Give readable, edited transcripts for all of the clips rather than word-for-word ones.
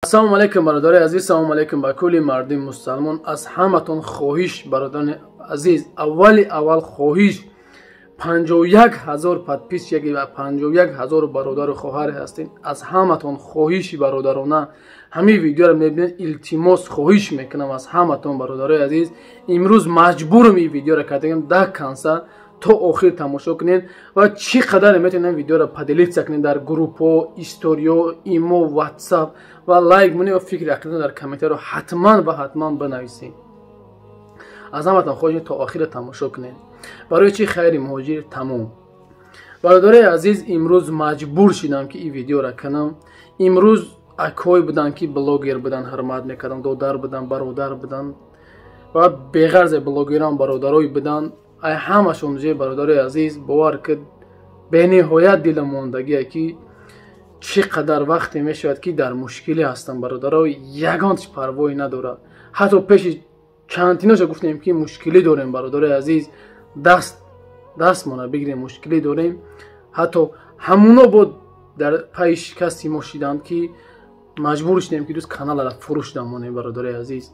Ассалому алайкум, бародари азиз, салому алайкум ба кулли мардуми мусалмон. Аз ҳаматон хоҳиш, бародарони азиз, аввали аввал хоҳиш, 51 000 подписчик ва 51 000 бародару хоҳаре ҳастем. Аз ҳаматон хоҳиши бародарона, ҳамин видеоро мебинед, илтимос, хоҳиш мекунам аз ҳаматон, бародарои азиз. Имрӯз маҷбурам ин видеоро кардагам, до конца, то охир тамошо кунед ва чӣ қадаре метавонед, видеоро поделиться кунед дар группҳо, историё, имо, ватсап ва лайк монед ва фикри ақида дар комментариро ҳатман ва ҳатман бинависед. Аз ҳаматон хоҳиш, то охира тамошо кунед. Барои чӣ хайри муҳоҷир тамом? Бародарои азиз, имрӯз маҷбур шидам, ки ин видеоро кунам. Имрӯз акҳое буданд, ки блогер буданд, ҳурмат мекардам, додар буданд, бародар буданд ва беғарзе блогерам бародарое буданд. Ай ҳамашон же, бародарои азиз, бовар ки, бениҳоят дилам мондагие, ки чӣ қадар вақте мешавад, ки дар мушкилӣ ҳастам, бародаро, ягон чиз парвое надорад. Ҳатто пеши чандтиноша гуфтем, ки мушкилӣ дорем, бародарои азиз, даст дастмона бигирем, мушкилӣ дорем. Ҳатто ҳамуно бо дар пайи шикасти мо шиданд, ки маҷбур шудем, ки дӯст каналара фурӯш дамонем. Бародарои азиз,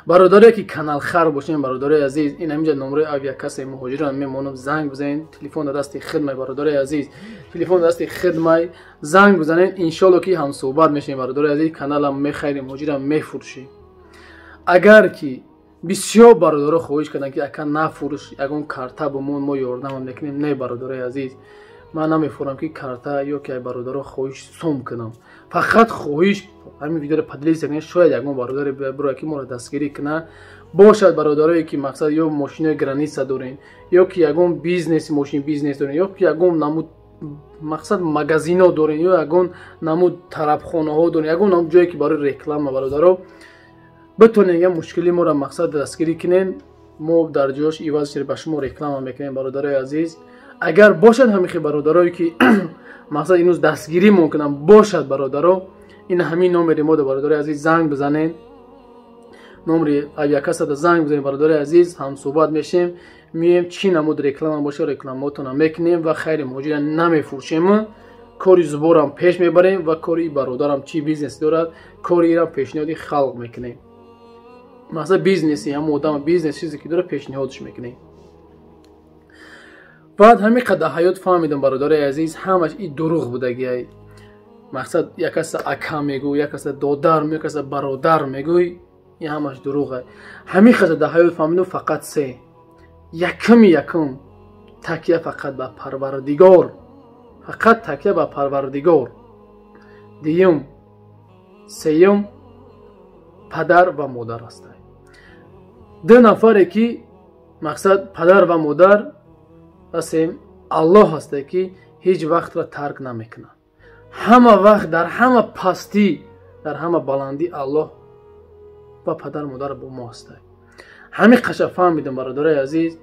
бародаре ки каналхар бошем, бародарои азиз, ин ҳаминҷа номрои авиакассаи муҳоҷирам мемонам, занг бизанед. Телефон дар дасти хидмай, бародарои азиз, телефон дар дасти хидмай, занг бизанед. Иншолло, ки ҳамсӯҳбат мешавем, бародарои азиз, каналам мехарем, муҳоҷирам мефурӯшем. Агар ки бисёр бародаро хоҳиш карданд, ки ака, нафурӯш, ягон карта бимон, мо ёрдамам мекунем. Не, бародарои азиз, ман намефурам, ки карта ё ки бародаро хоҳиш сум кунам. Фақат хоҳиш, ҳамин видеоро поделиться кунед, шояд ягон бародаре бирояд, ки моро дастгирӣ кунад. Бошад бародарое, ки мақсад ё мошинои граница дорем, ё ки ягон бизнеси мошин бизнес дорем, ё ки ягон намуд, мақсад, магазино дорем, ё ягон намуд тарабхонаҳо дорем, ягон намуд ҷое, ки барои реклама, бародаро, битонем як мушкили моро, мақсад, дастгирӣ кунем, мо дар ҷош иваз ба шумо реклама мекунем. Бародарои азиз, агар бошад ҳамихи бародарое, ки мақсад имрӯз дастгиримон кунам, бошад, бародаро, ин ҳамин номери мо, бародарои азиз, занг бизанед. Номери авиакассада занг бизанед, бародарои азиз, ҳамсӯҳбат мешем, меем, чӣ намуд реклама боша, рекламаотона мекунем ва хайри муҳоҷира намефурӯшем. Кори зуборам пеш мебарем ва кори бародарам, чӣ бизнес дорад, кори ирам пешниҳоди халқ мекунем. Мақсад, бизнеси ҳамон одам, бизнес чизе ки дорад, пешниҳодш мекунем. Баъд ҳамин қадар ҳаёт фаҳмидам, бародарои азиз, ҳамаш и дурӯғ будагиай. Мақсад, як каса ака мегӯй, як каса додар, як каса бародар мегӯй, ин ҳамаш дурӯғ. Ҳамин қадар дар ҳаёт фаҳмидам, фақат се: якуми якум, такя фақат ба Парвардигор, фақат такя ба Парвардигор. Дуюм, сеюм, падар ва модар ҳастанд. Ду нафаре, ки мақсад, падар ва модар ва сеюм, Аллоҳ ҳасте, ки ҳеҷ вақтро тарк намекунад. Ҳама вақт, дар ҳама пастӣ, дар ҳама баландӣ Аллоҳ ва падар модар бо мо ҳастанд. Ҳамин қаша фаҳмидам, бародарои азиз.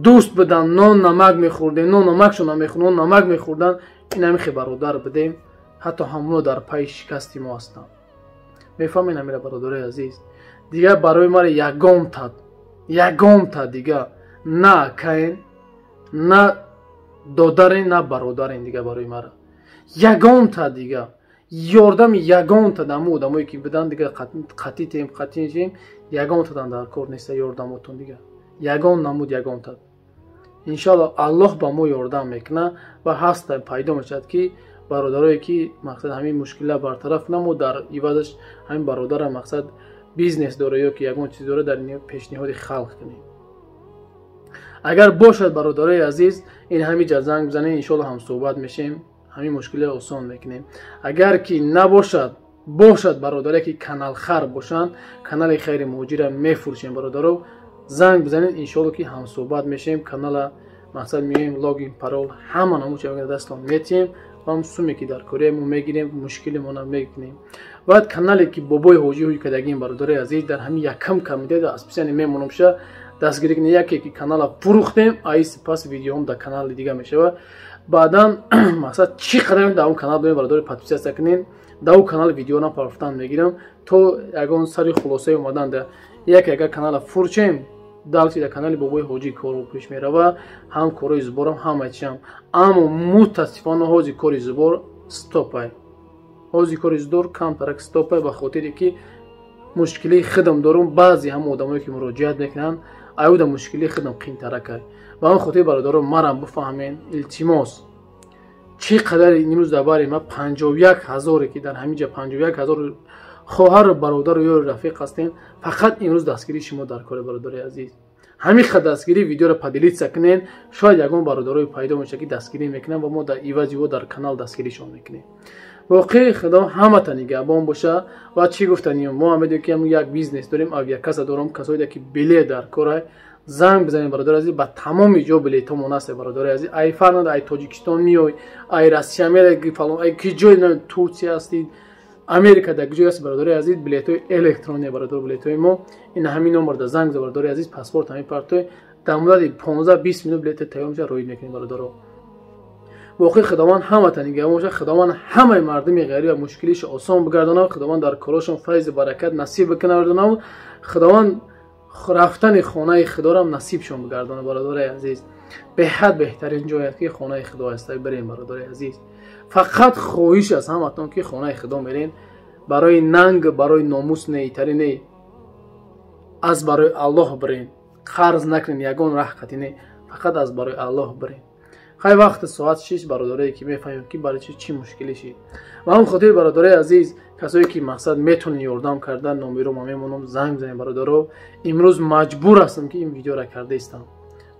Дӯст будан, нон намак мехӯрдем, нон намакшон намехӯрд, нон намак мехӯрдан. Ин ҳамихе бародар будем, ҳатто ҳамоно дар пайи шикасти мо ҳастанд. Мефаҳмед ҳамира, бародарои азиз? Дигар барои мара ягонта, ягонта дига на акаен, на додарен, на бародарен. Дига барои мара ягонта дига ёрдами ягонта даму одамое, ки будан, дига қатитем, қатишем, ягонтадан дар кор неста ёрдамотон. Дига ягон намуд ягонта. Иншалло, Аллоҳ ба мо ёрдам мекунад ва ҳаста пайдо мешавад, ки бародарое, ки мақсад, ҳамин мушкила бартараф намуд, дар ивазаш ҳамин бародара, мақсад, бизнес дора ё ки ягон чиз дора, дар пешниҳоди халқ кунем. Агар бошад, бародарои азиз, ин ҳамин ҷа занг бизанед, иншолло, ҳамсӯҳбат мешем, ҳамин мушкилиро осон мекунем. Агар ки набошад, бошад бародаре, ки каналхар бошанд, канали хайри муҳоҷира мефурӯшем, бародаро, занг бизанед, иншолло, ки ҳамсӯҳбат мешем. Канала, мақсад, меоем, логин, парол, ҳама намуча дастон метиҳем ва ҳам суме, ки дар корея мо мегирем, мушкилимона мекунем. Баъд канале, ки бобои ҳоҷӣ ҳуй кардагим, бародарои азиз, дар ҳамин якам комментария аз мемонам ша, дастгирӣ кунед. Яке ки канала фурӯхтем, аи сипас видеоҳом дар канали дига мешавад. Баъдан, мақсад, чӣ қадар дар он канал дорем, бародари, подписаться кунед, дар он канал видеоро парафтан мегирам, то ягон сари хулосае омадан. Яке агар канала фурӯшем, далчи дар канали бобои ҳоҷӣ корро пеш мерава, ҳам корои зуборам, ҳама чиам. Аммо мутасифона ҳози кори зубор стопай. Ҳозир кори здор камтарак стопа, ба хотире ки мушкилии худам дорум. Баъзе ҳам одамое ки муроҷиат мекунанд, аюда мушкилии худам қинтаракай. Ба он хотир, бародаро, марам бифаҳмен, илтимос. Чӣ қадар имрӯз дар бари ма 51 000-е ки дар ҳамин ҷа 51 000 хоҳару бародару ёру рафиқ ҳастем, фақат имрӯз дастгирии шумо дар кори, бародари азиз. Ҳамин қадр дастгирӣ, видеоро поделиться кунен, шояд ягон бародарое пайдо мешавад, ки дастгирӣ мекунанд ва мо дар ивази ӯ дар канал дастгиришон мекунем. Воқеи Худо ҳамата нигаҳбон боша. Ва чӣ гуфтанем, мо ҳам медонем, ки як бизнес дорем, авиакасса дорам. Касое ки билет дар кора, занг бизанед, бародари азиз. Ба тамоми ҷо билетҳомон ҳаст, бародари азиз. Ай фарқ надорад, ай Тоҷикистон меой, ай Россия мераи, фалон, ай ки ҷой, Турсия ҳастид, Америка, дар ҷой ҳаст, бародари азиз. Билетҳои электроние, бародар, билетҳои мо. Ин ҳамин номерда занг за, бародари азиз, паспорт ҳамин партой, дар муддати 15-20 минут билета тайёр мешавад, роид мекунем, бародаро. Воқеи Худованд ҳамата нигаҳбон бошад. Худованд ҳамаи мардуми ғариб ва мушкилиша осон бигардонад. Худованд дар корошон файзу баракат насиб бикунад. Худованд рафтани хонаи Худорам насибшон бигардонад. Бародари азиз, беҳад беҳтарин ҷой аст, ки хонаи Худо аст, бирем, бародари азиз. Фақат хоҳиш аст ҳаматон, ки хонаи Худо мерем, барои нанг, барои номус не, итари не, аз барои Аллоҳ бирем. Қарз накунем, ягон раҳ қатӣ не, фақат аз барои Аллоҳ бирем. Хай, вақти соат 6, бародарое ки мефаҳмем, ки барои чи чӣ мушкилӣ шид. Ва ҳам хотири, бародарои азиз, касое ки мақсад метонед ёрдам кардан, номеро ма мемонам, занг бизанед, бародаро. Имрӯз маҷбур ҳастам, ки ин видеоро карда истам,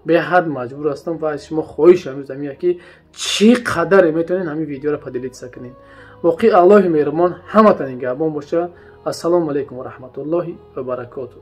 беҳад маҷбур ҳастам. Ва аз шумо хоҳиш ҳамрӯз ҳамин, ки чӣ қадаре метавонед, ҳамин видеоро поделиться кунед. Воқеи Аллоҳи меҳрубон ҳаматон нигаҳбон боша. Ассалому алайкум ва раҳматуллоҳи ва баракоту.